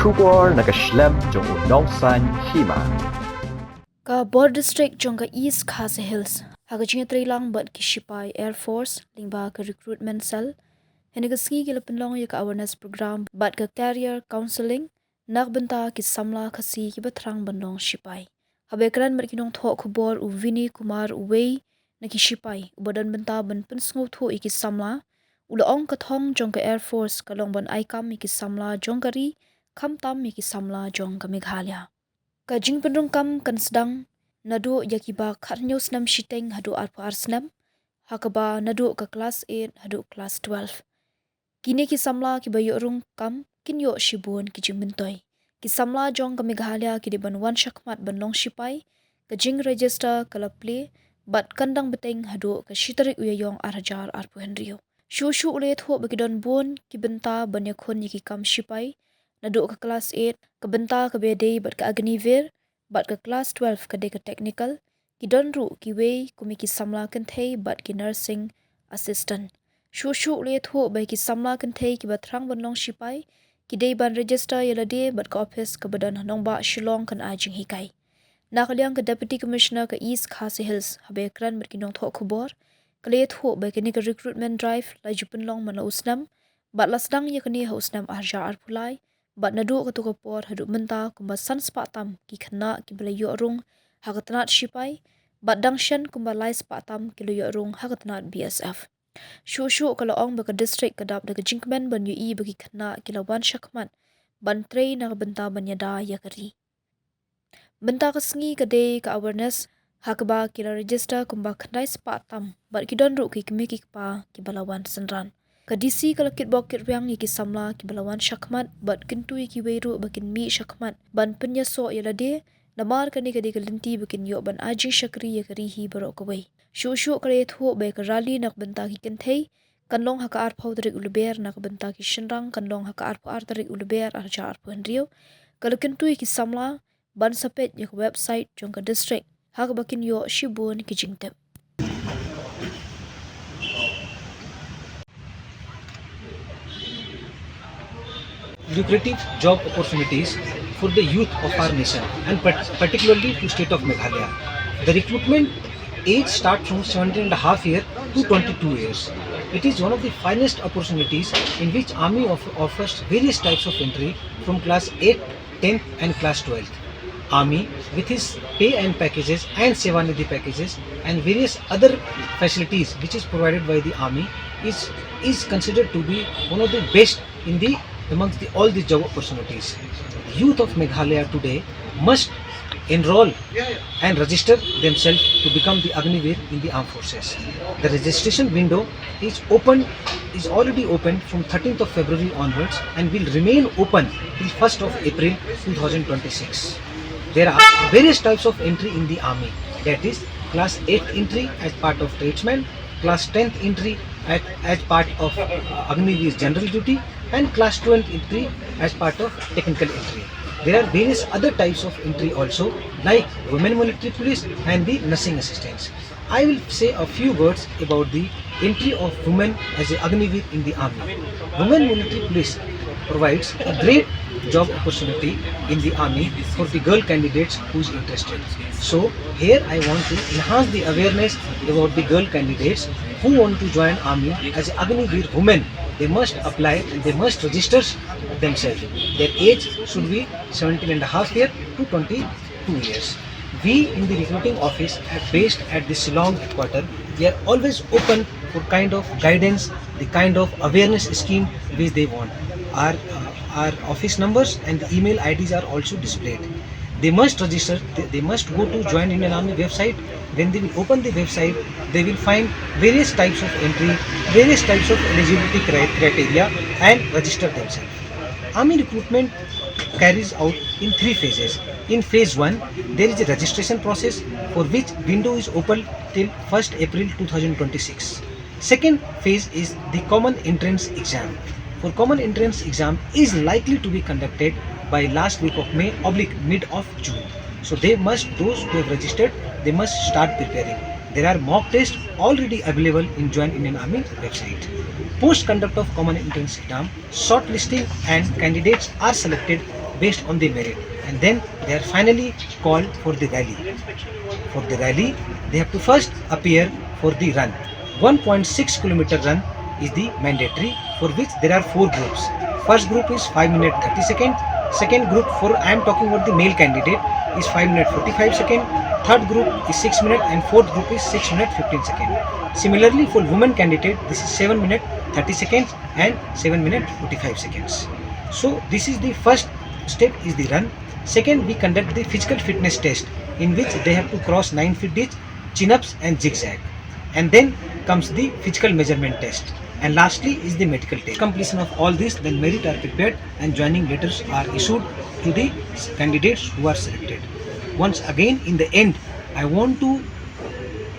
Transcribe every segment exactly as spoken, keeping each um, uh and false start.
Khubor na ka shlem jong u nongsan hima. Ka Bor District jong ka East Khasi Hills ha ka jingïatreilang bad ki shipai Air Force lyngba ka Recruitment Cell, ha kane ka sngi ki la pynlong ïa ka awareness program bad ka career counselling na ka bynta ki samla Khasi kiba thrang ban long shipai. Haba ïakren bad ki nongthoh khubor u Vinny Kumar, uwei na ki shipai uba don bynta ban pynsngewthuh ïa ki samla, u la ong ka thong jong ka Air Force ka long ban ai kam ïa ki samla jong ka ri, khamtam ïa ki samla jong ka Meghalaya. Ka jingpynrung kam kan sdang naduh ïa kiba khathynñiew snem shiteng haduh arphew ar snem, ha kaba naduh ka klas eight haduh klas twelve. Kine ki samla kiba ïoh rung kam kin ïoh shibun ki jingmyntoi. Ki samla jong ka Meghalaya ki dei ban wan shakhmat ban long shipai, ka jingregister ka la plie bad kan dang bteng haduh ka shi tarik u Ïaïong ar hajar arphew hynriew. Shuh shuh u la ïathuh ba ki don bun ki bynta ban ïakhun ïa ki kam shipai, naduh ka klas eight, ka bynta kaba ïadei bad ka Agniveer, bad ka klas twelve ka dei ka technical. Ki don ruh kiwei kum ki samla kynthei bad ki nursing assistant. Shuh shuh u la ïathuh ba ki samla kynthei kiba thrang ban long shipai ki dei ban register ïa lade bad ka office kaba don ha nongbah Shillong kan ai jinghikai. Na ka liang ka Deputy Commissioner ka East Khasi Hills haba ïakren bad ki nongthoh khubor, ka la ïathuh ba kane ka recruitment drive la ju pynlong man la u snem, bad la sdang ïa kane ha u snem ar hajar arphew lai, bad naduh kato ka por haduh mynta kumba san spah tam ki khynnah kiba la ïoh rung ha ka tnat shipai, bad dang shen kumba lai spah tam ki la ïoh rung ha ka tnat B S F. Shuh shuh ka la ong ba ka district ka dap da ka jingkmen ban ïohi ba ki khynnah ki la wan shakhmat ban trei na ka bynta ban ïada ïa ka ri. Mynta ka sngi ka dei ka awareness ha kaba ki la register kumba khyndai spah tam bad ki don ruh ki kmie ki kpa kiba la wan synran. Ka D C ka la kitbok kitrwiang ïa ki samla kiba la wan shakhmat bad kyntu ïa kiwei ruh ba kin mih shakhmat ban pynïasoh ïa lade, namar kane ka dei ka lynti ba kin ïoh ban ai jingshakri ïa ka ri hi baroh kawei. Shuh shuh ka la ïathuh ba ïa ka rally na ka bynta ki kynthei kan long ha ka arphew tarik u Lber, na ka bynta ki shynrang kan long ha ka arphew ar tarik u Lber ar hajar arphew hynriew. Ka la kyntu ïa ki samla ban sa peit ïa ka website jong ka district ha kaba kin ïoh shibun ki jingtip. Lucrative job opportunities for the youth of our nation and particularly to state of Meghalaya. The recruitment age start from seventeen and a half year to twenty-two years. It is one of the finest opportunities in which army offers various types of entry from class eight, tenth and class twelfth. Army, with his pay and packages and Sevanidhi packages and various other facilities which is provided by the army, is is considered to be one of the best in the amongst the, all the job opportunities. Youth of Meghalaya today must enroll and register themselves to become the Agniveer in the armed forces. The registration window is open is already open from thirteenth of February onwards and will remain open till first of April two thousand twenty-six. There are various types of entry in the army, that is class eighth entry as part of tradesman, class tenth entry as, as part of uh, Agniveer general duty, and class twelfth entry as part of technical entry. There are various other types of entry also, like women military police and the nursing assistants. I will say a few words about the entry of women as a Agniveer in the army. Women military police provides a great job opportunity in the army for the girl candidates who is interested. So here I want to enhance the awareness about the girl candidates who want to join army as Agniveer women. They must apply and they must register themselves. Their age should be seventeen and a half year to twenty-two years. We in the recruiting office are based at the Shillong headquarter. We are always open for kind of guidance, the kind of awareness scheme which they want. Our uh, our office numbers and the email I Ds are also displayed. They must register. They, they must go to Join Indian Army website. When they will open the website, they will find various types of entry, various types of eligibility criteria, and register themselves. Army recruitment carries out in three phases. In phase one, there is a registration process for which window is open till first April two thousand twenty-six. Second phase is the common entrance exam. For common entrance exam is likely to be conducted by last week of May oblique mid of June. So they must, those who have registered, they must start preparing. There are mock tests already available in Join Indian Army website. Post conduct of common entrance exam, shortlisting and candidates are selected based on the merit, and then they are finally called for the rally. For the rally, they have to first appear for the run. One point six kilometer run is the mandatory, for which there are four groups. First group is five minute thirty second. Second group, for I am talking about the male candidate, is five minute forty-five second. Third group is six minute, and fourth group is six minute fifteen second. Similarly, for women candidate, this is seven minute thirty seconds and seven minute forty-five seconds. So this is the first step, is the run. Second, we conduct the physical fitness test, in which they have to cross nine feet ditch, chin-ups and zigzag. And then comes the physical measurement test. And lastly is the medical test. Completion of all this, then merit are prepared and joining letters are issued to the candidates who are selected. Once again, in the end, I want to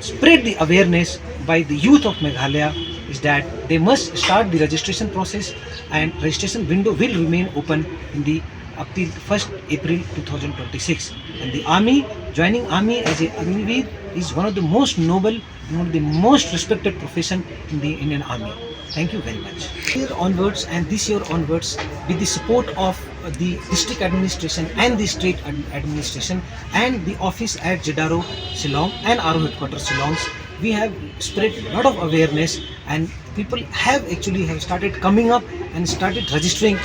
spread the awareness by the youth of Meghalaya is that they must start the registration process, and registration window will remain open in the up till first April two thousand twenty-six. And the army, joining army as a Agniveer is one of the most noble, one of the most respected profession in the Indian Army. Thank you very much. Here onwards and this year onwards, with the support of the district administration and the state ad- administration and the office at Jedaro, Shillong, and R O headquarters Shillong, we have spread a lot of awareness, and people have actually have started coming up and started registering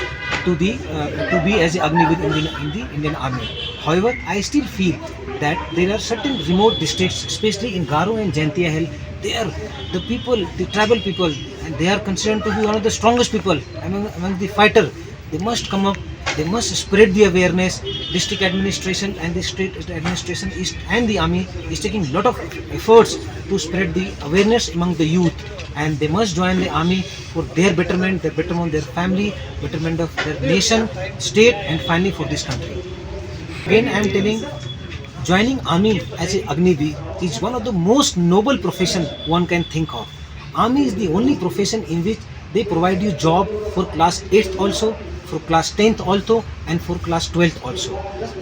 to the uh, to be as an Agniveer in the, in the Indian Army. However, I still feel that there are certain remote districts, especially in Garo and Jaintia Hills, they are the people, the tribal people, and they are considered to be one of the strongest people among, among the fighter. They must come up. They must spread the awareness. District administration and the state administration is and the army is taking lot of efforts to spread the awareness among the youth, and they must join the army for their betterment, their betterment of their family, betterment of their nation, state, and finally for this country. Again, I am telling, joining army as a Agniveer is one of the most noble profession one can think of. Army is the only profession in which they provide you job for class eighth also, for class tenth also, and for class twelfth also.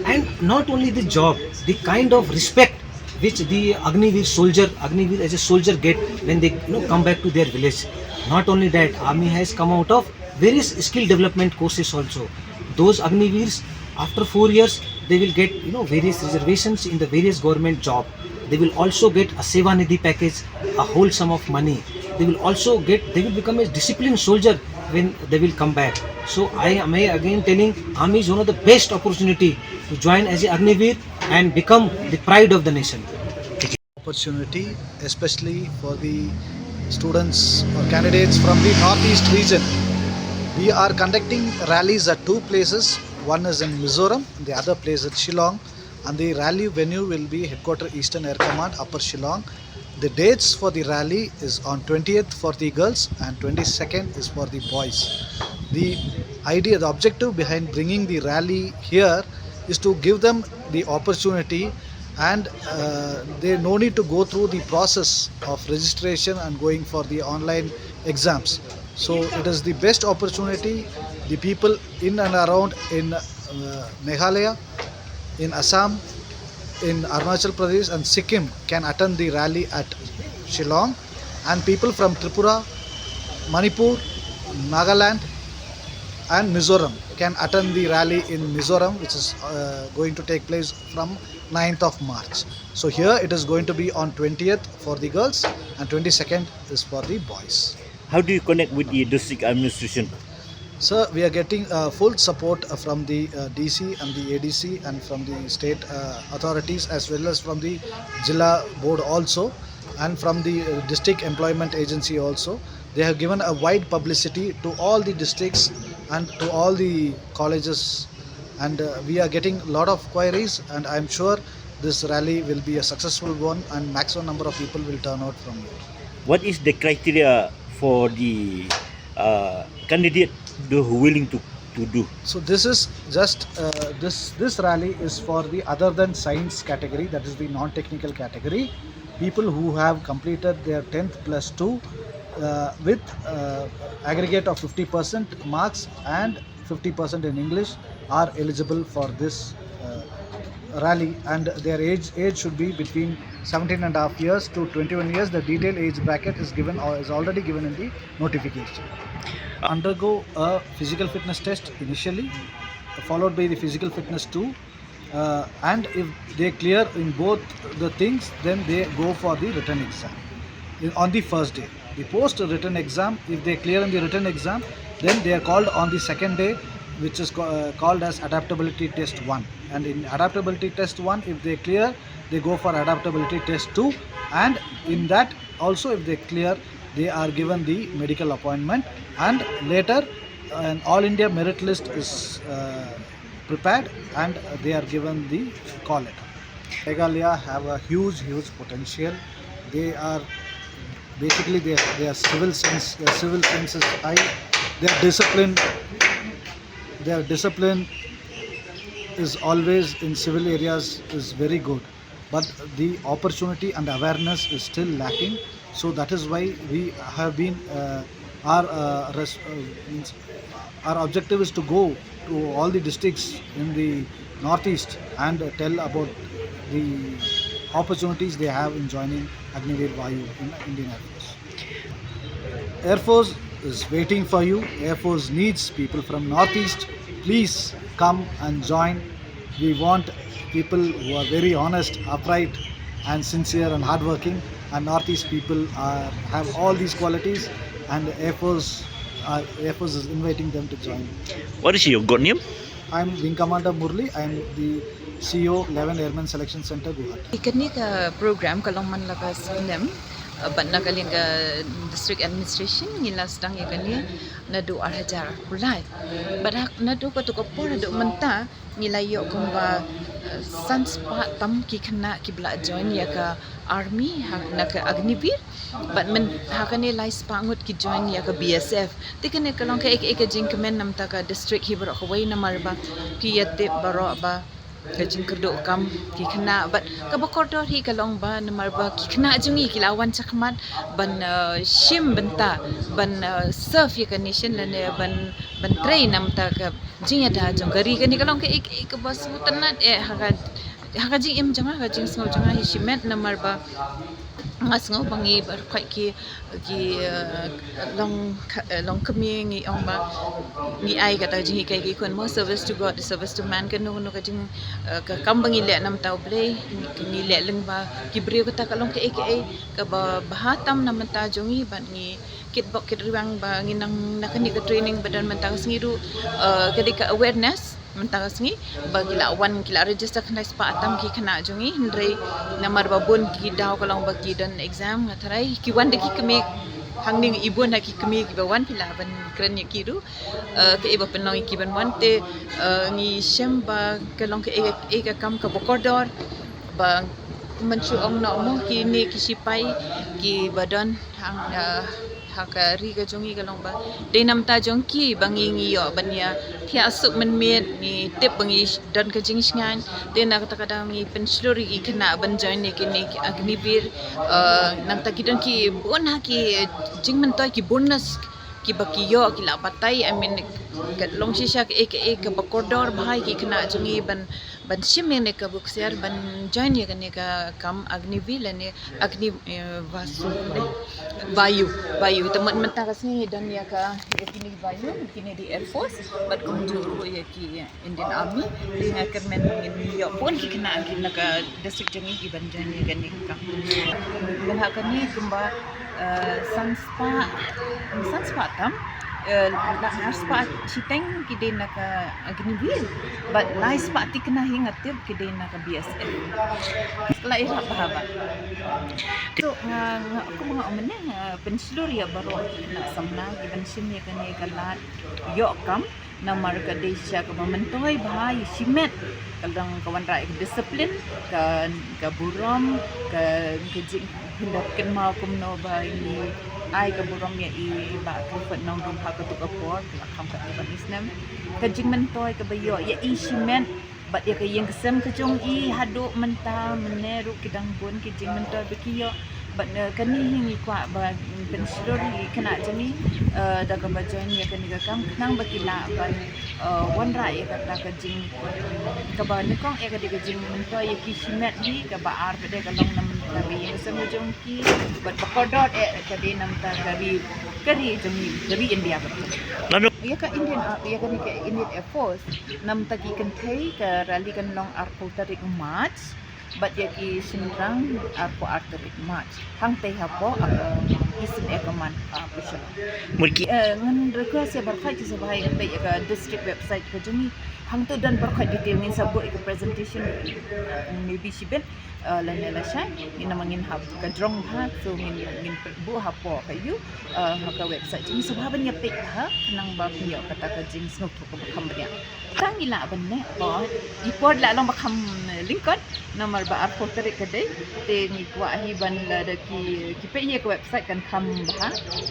And not only the job, the kind of respect which the Agniveer soldier, Agniveer as a soldier get when they, you know, come back to their village. Not only that, army has come out of various skill development courses also. Those Agniveers, after four years, they will get, you know, various reservations in the various government job. They will also get a Seva Nidhi package, a whole sum of money. They will also get, they will become a disciplined soldier when they will come back. So I am again telling, army is one of the best opportunity to join as a Agniveer and become the pride of the nation. Opportunity, especially for the students or candidates from the Northeast region. We are conducting rallies at two places. One is in Mizoram, the other place at Shillong, and the rally venue will be Headquarter Eastern Air Command, Upper Shillong. The dates for the rally is on twentieth for the girls and twenty-second is for the boys. The idea, the objective behind bringing the rally here is to give them the opportunity, and uh, they no need to go through the process of registration and going for the online exams. So it is the best opportunity. The people in and around in uh, Meghalaya, in Assam, in Arunachal Pradesh and Sikkim can attend the rally at Shillong, and people from Tripura, Manipur, Nagaland and Mizoram can attend the rally in Mizoram, which is uh, going to take place from ninth of March. So here it is going to be on twentieth for the girls and twenty-second is for the boys. How do you connect with the district administration? Sir, we are getting uh, full support uh, from the uh, D C and the A D C and from the state uh, authorities, as well as from the Jilla board also, and from the uh, district employment agency also. They have given a wide publicity to all the districts and to all the colleges, and uh, we are getting a lot of queries, and I am sure this rally will be a successful one and maximum number of people will turn out from here. What is the criteria for the uh, candidate who willing to, to do? So this is just uh, this this rally is for the other than science category, that is the non-technical category. People who have completed their tenth plus two uh, with uh, aggregate of fifty percent marks and fifty percent in English are eligible for this uh, rally, and their age age should be between seventeen and a half years to twenty-one years. The detailed age bracket is given or is already given in the notification. Undergo a physical fitness test initially, followed by the physical fitness two. Uh, and if they clear in both the things, then they go for the written exam. In, on the first day, the post written exam, if they clear in the written exam, then they are called on the second day, which is ca- uh, called as adaptability test one. And in adaptability test one, if they clear, they go for adaptability test two. And in that also, if they clear, they are given the medical appointment. And later, an all India merit list is uh, prepared, and they are given the call letter. Meghalaya have a huge, huge potential. They are basically they, they are civil sense, their civil sense is high. Their discipline, their discipline is always in civil areas is very good, but the opportunity and awareness is still lacking. So that is why we have been uh, our uh, res- uh, means our objective is to go to all the districts in the northeast and tell about the opportunities they have in joining Agniveer Vayu in Indian Air Force. Air Force is waiting for you. Air Force needs people from northeast. Please come and join. We want people who are very honest, upright, and sincere and hardworking. And northeast people are have all these qualities, and Air Force, uh, Air Force is inviting them to join. What is your good name? I'm Wing Commander Murli. I'm the C E O eleven Airmen Selection Center, Guwahati. Kane ka program ka long man la ka snem, uh, bad na ka liang ka district administration ngi la sdang ïa kane naduh ar hajar arphew lai. Bad hak naduh katu ka por haduh mynta ngi la ïoh kumba, uh, san spah tam ki khynnah kiba la join ïa ka army ha na ka Agniveer. Bad mynta kane lai spah ngut ki join ïa ka B S F. Te kane ka long kaei kaei ka jingkmen namar ka district hi baroh kawei namar ba ki ïa tip baroh ba ka jingkyrduh kam ki khynnah bad kaba kordor hi ka long ba namar ba ki khynnah jong ngi ki la wan shakhmat ban, uh, shim bynta ban, uh, serve ïa ka nation lane ban ban trei namar ka jingïada jong ka ri. Kane ka long kaei kaei kaba sngewtynnat eh ha ka ha ka jingim jong nga, ha ka jingsngew jong nga hi shimet namar ba nga sngew ba ngi baroh ki ki, uh, long ka- uh, long kmie ngi ong ba ngi ai kata ka jinghikai ki khun mo, service to God, service to man. Kano kano ka jing, uh, ka kam ba ngi leh namar U Blei ngi leh lyngba ki briew. Kata ka long kaei kaei kaba bha tam namar jong ngi bad ngi kitbok kitrwiang ba ngi nang na kane ka training ba don mynta ka sngi ruh, uh, ka dei ka awareness mynta ka sngi ba ki la wan ki la register khyndai spah tam ki khynnah jong ngi, hynrei namar ba bun ki daw ka long ba ki don exam, nga tharai ki wan da ki kmie. Hangne i bun ha ki kmie kiba wan phi lah ban kren ïa ki ruh, uh, kaei ba pynlong ïa ki ban wan. Te, uh, ngi shem ba ka long kaei kaei ka kam kaba kordor ba mynta ong noh mo kine ki sipai kiba don hang, uh, ha ka ri ka jong ngi ka long ba dei namar jong ki ba ngi ngi ïoh ban ïa thiah suk mynmiet. Ngi tip ba ngi don ka jingshngaiñ, te na kata ka daw ngi pynshlur ïa ki khynnah ban join ïa kine ki Agniveer. Uh, nangta ki don ki bun ha ki jingmyntoi ki bonus kiba ki ïoh ki la batai. I mean ka long shisha kaei kaei kaba kordor bha ïa ki khynnah jong ngi ban ban shim ïa kane ka bok siar ban join ïa kane ka kam Agniveer lane Agni, eh, Vasu, eh, Vayu, Vayu. Te mut mynta ka sngi don ïa ka ïa kine Vayu, kine dei Air Force bad kumjuh ruh ïa ki Indian Army. Te nga kyrmen ba ngin ïoh bun ki khynnah ki na ka district jong ngi ki ban join ïa kane ka kam. Ngan ha kane kumba, eh, san spah, san spah tam, eh, la ar spah shiteng ki dei na ka Agniveer bad lai spah tikna hi nga tip ki dei na ka B S F. Ka la ïarap bha bha. So nga nga kum nga ong mynne nga pynshlur ïa baroh ki khynnah samla ki ban shim ïa kane ka lad ïoh kam. Namar ka dei shisha kaba myntoi bha ïa shimet. Ka long ka wanrah ïa ka discipline, ka ka burom, ka ka jingpyndonkam kumno ba ngi ai ka burom ïa i Bah Clifford Nongrum ha katu ka por, ka la kham katto katne snem. Ka jingmyntoi kaba ïoh ïa i shimet bad ïa ka ïing ka sem ka jong i haduh mynta mynne ruh ki dang bun ki jingmyntoi ba ki ïoh. Bad, eh, kane hi ngi kwah ban pynshlur ïa ki khynnah jong ngi, eh, da kaba join ïa kane ka kam khnang ba ki lah ban, eh, wanrah ïa kata ka jing kaba nyngkong ïa ka dei ka jingmyntoi ïa ki shimet hi, kaba ar ba dei ka long namar ka ïing ka sem ka jong ki bad ba kordor eh ka dei namar ka ri. Ka ri jong ngi, ka ri India. Ïa ka Indian, ah, ïa kane ka Indian Air Force, namar ki kynthei ka rally kan long arphew tarik March, bad ïa ki shynrang arphew ar tarik March. Hangtei hapoh, ah, Eastern Air Command, ah, Phuket. Mut ki, eh, ngan request ïa baroh ki sngewbha ïa ka district website ka jong ngi. Hangto don baroh detail, ngin sa buh ïa ka presentation, maybe shibit, eh, lane lashai, ngin, namar ngin hap ka jrong bha, so ngin, ngin buh hapoh ka ïu, eh, ha ka website jong ngi, sngewbha ban ïa peit bha, khnang ba phin ïoh kata ka jingsngewthuh kaba kham bniah. Tang ngi lah ban leh, oh, i por lah long ba kham lyngkot, namar ba arphew tarik ka dei, te ngi kwah hi ban lada ki, ki peit ïa ka website kan kham bha,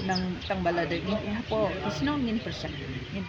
nang tang ba lada ngi hapoh ki shnong ngin pyrshang. Ngin